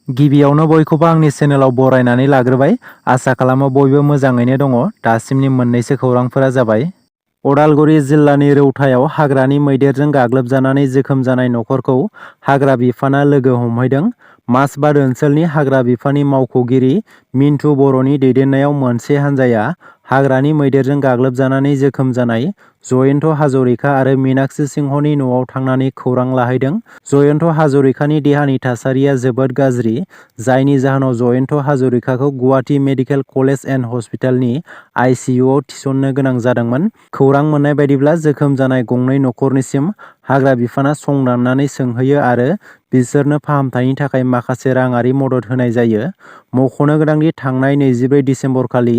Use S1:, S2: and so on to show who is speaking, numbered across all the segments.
S1: गिबियावनो बयखौबो आंनि चेनेलाव बरायनानै लाग्रोबाय। आसा खालामो बयबो मोजाङैनो दङ। दासिमनि मोननैसो खौरांफोरा जाबाय। उदालगुरि जिल्लानि रौतायाव हाग्रानि मैदेरजों गाग्लोबजानानै जोखोम जानाय नखरखौ हाग्रा बिफाना लोगो हमहैदों। माजबाद ओनसोलनि हाग्रा बिफाननि मावख'गिरि मिन्टु बर'नि दैदेननायाव मोनसे हान्जाया हाग्रानि मैदेरजों गाग्लोबजानानै जोखोम जानाय जयन्त हाजरिका आरो मीनाक्षी सिंहनि न'आव थांनानै खौरां लाहैदों। जयन्त हाजरिकानि देहानि थासारिया जोबोद गाज्रि, जायनि जाहोनाव जयन्त हाजरिकाखौ गुवाहाटी मेडिकेल कलेज एन्ड हस्पिटालनि आइसिइउआव थिसननो गोनां जादोंमोन। खौरां मोननाय बायदिब्ला जोखोम जानाय गंनै नखरनिसिम हाग्रा बिफाना संदाननानै सोंहैयो आरो बिसोरनो फाहामथायनि थाखाय माखासे राङारि मदद होनाय जायो। मख'नो गोनांदि थांनाय 24 दिसेम्बरखालि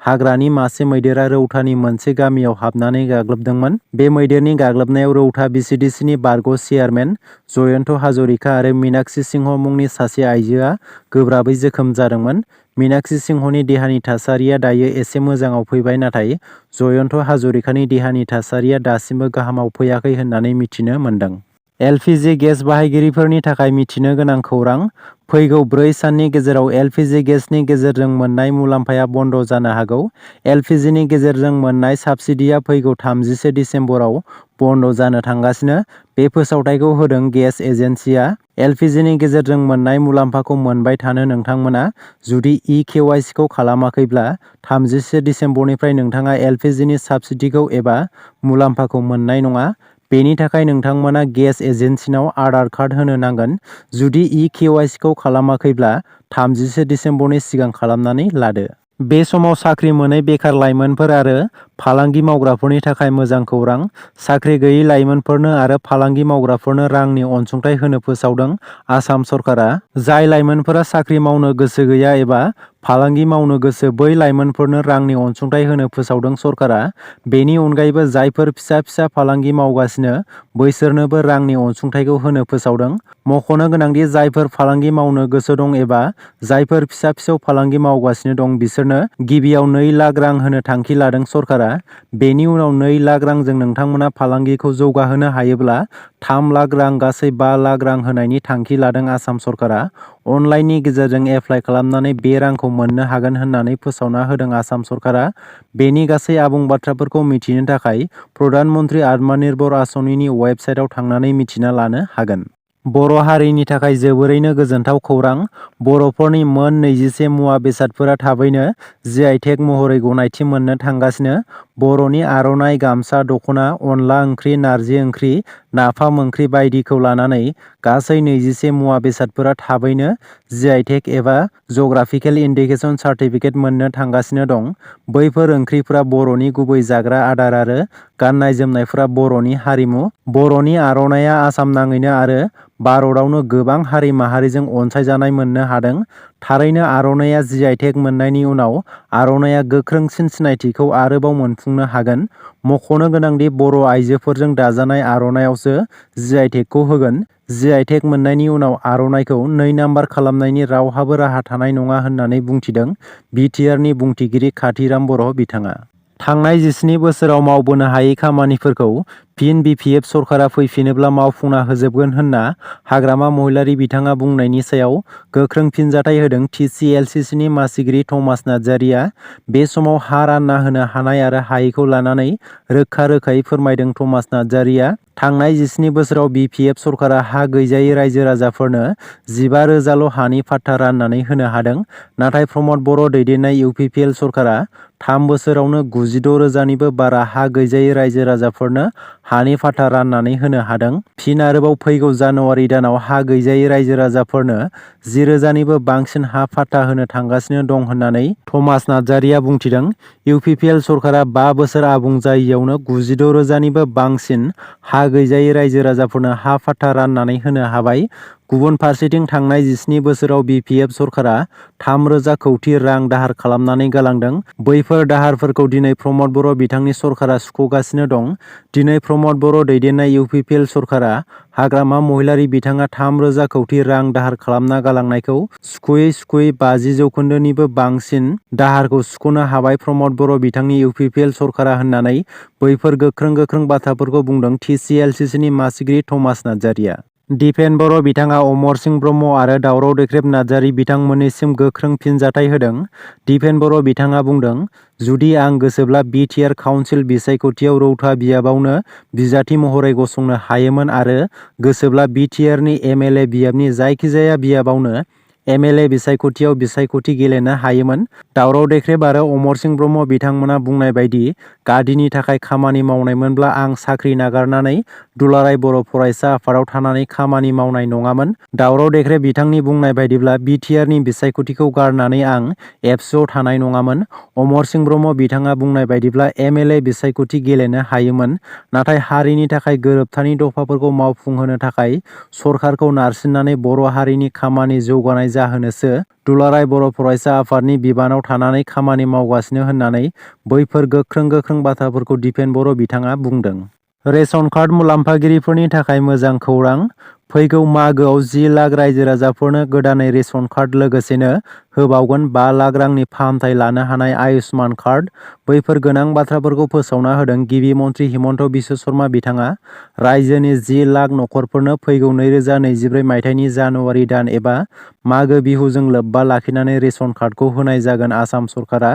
S1: हाग्रानि मासे मैदेरा रौतानि मोनसे गामियाव हाबनानै गाग्लोबदोंमोन। बे मैदेरनि गाग्लोबनायाव रौता बिसिडिसिनि बारग' चेयारमेन जयन्त हाजरिका आरो मीनाक्षी सिंह मुंनि सासे आइजोआ गोब्राबै जोखोम जादोंमोन। मीनाक्षी सिंहनि देहानि थासारिया दायो एसे मोजाङाव फैबाय, नाथाय जयन्त हाजरिकानि देहानि थासारिया दासिमबो गाहामाव फैयाखै होननानै मिथिनो मोन्दों। एलपिजि गेस बाहायगिरिफोरनि थाखाय मिथिनो गोनां खौरां। फैगौ 4 साननि गेजेराव एलपिजि गेसनि गेजेरजों मोननाय मुलाम्फाया बन्द जानो हागौ। एलपिजिनि गेजेरजों मोननाय साब्सिडिया फैगौ 31 दिसेम्बराव बन्द जानो थांगासिनो। बे फोसावथायखौ होदों गेस एजेन्सिआ। एलपिजिनि गेजेरजों मोननाय मुलाम्फाखौ मोनबाय थानो नोंथांमोना जुदि इ-केवाइसिखौ खालामाखैब्ला 31 दिसेम्बरनिफ्राय नोंथाङा एलपिजिनि साब्सिडिखौ एबा मुलाम्फाखौ मोननाय नङा। बेनि थाखाय नोंथांमोना गेस एजेन्सिनाव आधार कार्ड होनो नांगोन। जुदि इ-केवाइसिखौ खालामाखैब्ला 31 दिसेम्बरनि सिगां खालामनानै लादो। बे समाव साख्रि मोनै बेखार लाइमोनफोर आरो फालांगि मावग्राफोरनि थाखाय मोजां खौरां। साख्रि गैयै लाइमोनफोरनो आरो फालांगि मावग्राफोरनो रांनि अनसुंथाइ होनो फोसावदों आसाम सरकारा। जाय लाइमोनफोरा साख्रि मावनो गोसो गैया एबा फालांगि मावनो गोसो, बै लाइमोनफोरनो रांनि अनसुंथाइ होनो फोसावदों सरकारा। बेनि अनगायैबो जायफोर फिसा फिसा फालांगि मावगासिनो बैसोरनोबो रांनि अनसुंथाइखौ होनो फोसावदों। मख'नो गोनांदि जायफोर फालांगि मावनो गोसो दं एबा जायफोर फिसा फिसौ फालांगि मावगासिनो दं बिसोरनो गिबियाव 2 लाख रां होनो थांखि लादों सरकारा। बेनि उनाव 2 लाख रांजों नोंथांमोना फालांगिखौ जौगाहोनो हायोब्ला 3 लाख रां, गासै 5 लाख रां होनायनि थांखि लादों आसाम सरकारा। अनलाइननि गेजेरजों एप्लाइ खालामनानै बे रांखौ मोननो हागोन होननानै फोसावना होदों आसाम सरकारा। बेनि गासै आबुं बाथ्राफोरखौ मिथिनो थाखाय प्रधान मन्त्रि आत्मनिर्भर आसनिनि वेबसाइटआव थांनानै मिथिना लानो हागोन। बर' हारिनि थाखाय जोबोरैनो गोजोनथाव खौरां। बर'फोरनि मोन 21 मुवा बेसादफोरा थाबैनो जि.आइ. टेग महरै गनायथि मोननो थांगासिनो। बर'नि आर'नाइ, गामसा, दख'ना, अनला ओंख्रि, नारजि ओंख्रि, नाफाम ओंख्रि बायदिखौ लानानै गासै 21 मुवा बेसादफोरा थाबैनो जि.आइ. टेग एबा जग्राफिकेल इन्डिकेसन सार्टिफिकेट मोननो थांगासिनो दं। बैफोर ओंख्रिफोरा बर'नि गुबै जाग्रा आदार आरो गाननाय जोमनायफोरा बर'नि हारिमु। बर'नि आर'नाइया आसाम नाङैनो आरो भारतआवनो गोबां हारि माहारिजों अनसायजानाय मोननो हादों। थारैनो आर'नाइया जि.आइ. टेग मोननायनि उनाव आर'नाइया गोख्रोंसिन सिनायथिखौ आरोबाव मोनफुंनो हागोन। मख'नो गोनांदि बर' आइजोफोरजों दाजानाय आर'नाइयावसो जि.आइ. टेगखौ होगोन। जि.आइ. टेग मोननायनि उनाव आर'नाइखौ 2 नाम्बार खालामनायनि रावहाबो राहा थानाय नङा होननानै बुंथिदों बि.टि.आर.नि बुंथिगिरि काथिराम बर' बिथाङा। थांनाय 17 बोसोराव मावबोनो हायै खामानिफोरखौ फिन बि.पि.एफ. सरकारा फैफिनोब्ला मावफुंना होजोबगोन होनना हाग्रामा महिलारि बिथाङा बुंनायनि सायाव गोख्रों फिनजाथाय होदों टि.सि.एल.सि.नि मासिगिरि थमास नार्जारिया। बे समाव हा रानना होनो हानाय आरो हायैखौ लानानै रोखा रोखायै फोरमायदों थमास नार्जारिया। थांनाय 17 बोसोराव बि.पि.एफ. सरकारा हा गैजायै रायजो राजाफोरनो 15,000ल' हानि फाट्टा राननानै होनो हादों। नाथाय प्रमद बर' दैदेननाय इउ.पि.पि.एल. सरकारा 3 बोसोरावनो 96,000निबो बारा हा गैजायै रायजो राजाफोरनो हानि फाट्टा राननानै होनो हादों। फिन आरोबाव फैगौ जानुवारि दानाव हा गैजायै रायजो राजाफोरनो 10,000निबो बांसिन हा फाट्टा होनो थांगासिनो दं होननानै थमास नार्जारिया बुंथिदों। इउ.पि.पि.एल. सरकारा 5 बोसोर आबुं जायैयावनो 96,000निबो बांसिन हा गैजायै रायजो राजाफोरनो हा फाट्टा राननानै होनो हाबाय। गुबुन फारसेथिं थांनाय 17 बोसोराव बि.पि.एफ. सरकारा 3,000 कौटि रां दाहार खालामनानै गालांदों। बैफोर दाहारफोरखौ दिनै प्रमद बर' बिथांनि सरकारा सुख'गासिनो दं। दिनै प्रमद बर' दैदेननाय इउ.पि.पि.एल. सरकारा हाग्रामा महिलारि बिथाङा 3,000 कौटि रां दाहार खालामना गालांनायखौ सुख'यै सुख'यै 50% बांसिन दाहारखौ सुख'नो हाबाय प्रमद बर' बिथांनि इउ.पि.पि.एल. सरकारा होननानै बैफोर गोख्रों बाथ्राफोरखौ बुंदों टि.सि.एल.सि.नि मासिगिरि थमास नार्जारिया। दिपेन बर' बिथाङा अमर सिंह ब्रह्म आरो दावराव देख्रेब नार्जारी बिथांमोननिसिम गोख्रों फिनजाथाइ होदों। दिपेन बर' बिथाङा बुंदों, जुदि आं गोसोब्ला बि.टि.आर. काउन्सिल बिसायख'थियाव रौता बियाबावनो बिजाथि महरै गसंनो हायोमोन आरो गोसोब्ला बि.टि.आर.नि एम.एल.ए. बियाबनि जायखिजाया बियाबावनो एम.एल.ए. बिसायख'थियाव बिसायख'थि गेलेनो हायोमोन। दावराव देख्रेब आरो अमर सिंह ब्रह्म बिथांमोना बुंनाय बायदि गादिनि थाखाय खामानि मावनायमोनब्ला आं साख्रि नागारनानै दुलाराय बर' फरायसा आफादाव थानानै खामानि मावनाय नङामोन। दावराव देख्रेब बिथांनि बुंनाय बायदिब्ला बि.टि.आर.नि बिसायख'थिखौ गारनानै आं एबसुआव थानाय नङामोन। अमर सिंह ब्रह्म बिथाङा बुंनाय बायदिब्ला एम.एल.ए. बिसायख'थि गेलेनो हायोमोन, नाथाय हारिनि थाखाय गोरोबथानि दफाफोरखौ मावफुंहोनो थाखाय सरकारखौ नारसिननानै बर' हारिनि खामानि जौगानाय जाहोनोसो दुलाराय बर' फरायसा आफादनि बिबानाव थानानै खामानि मावगासिनो होननानै बैफोर गोख्रों बाथ्राफोरखौ दिपेन बर' बिथाङा बुंदों। रेशन कार्ड मुलाम्फागिरिफोरनि थाखाय मोजां खौरां। फैगौ मागोआव 10 लाख रायजो राजाफोरनो गोदानै रेशन कार्ड लोगोसेनो होबावगोन 5 लाख रांनि फाहामथाय लानो हानाय आयुष्मान कार्ड। बैफोर गोनां बाथ्राफोरखौ फोसावना होदों गिबि मन्थ्रि हिमन्त बिश्व शर्मा बिथाङा। रायजोनि 10 लाख नखरफोरनो फैगौ 2024 मायथाइनि जानुवारि दान एबा मागो बिहुजों लोब्बा लाखिनानै रेशन कार्डखौ होनाय जागोन। आसाम सरकारा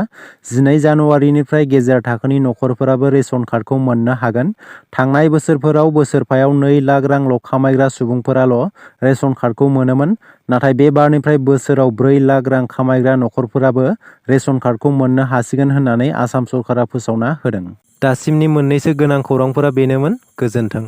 S1: 12 जानुवारिनिफ्राय गेजेर थाखोनि नखरफोराबो रेशन कार्डखौ मोननो हागोन। थांनाय बोसोरफोराव बोसोरफायाव 2 लाख रांल' खामायग्रा सुबुंफोराल' रेशन कार्डखौ मोनोमोन, नाथाय बे बारनिफ्राय बोसोराव 4 लाख रां खामायग्रा नखरफोराबो रेशन कार्डखौ मोननो हासिगोन होननानै आसाम सरकारा फोसावना होदों। दासिमनि मोननैसो गोनां खौरांफोरा बेनोमोन। गोजोन्थों।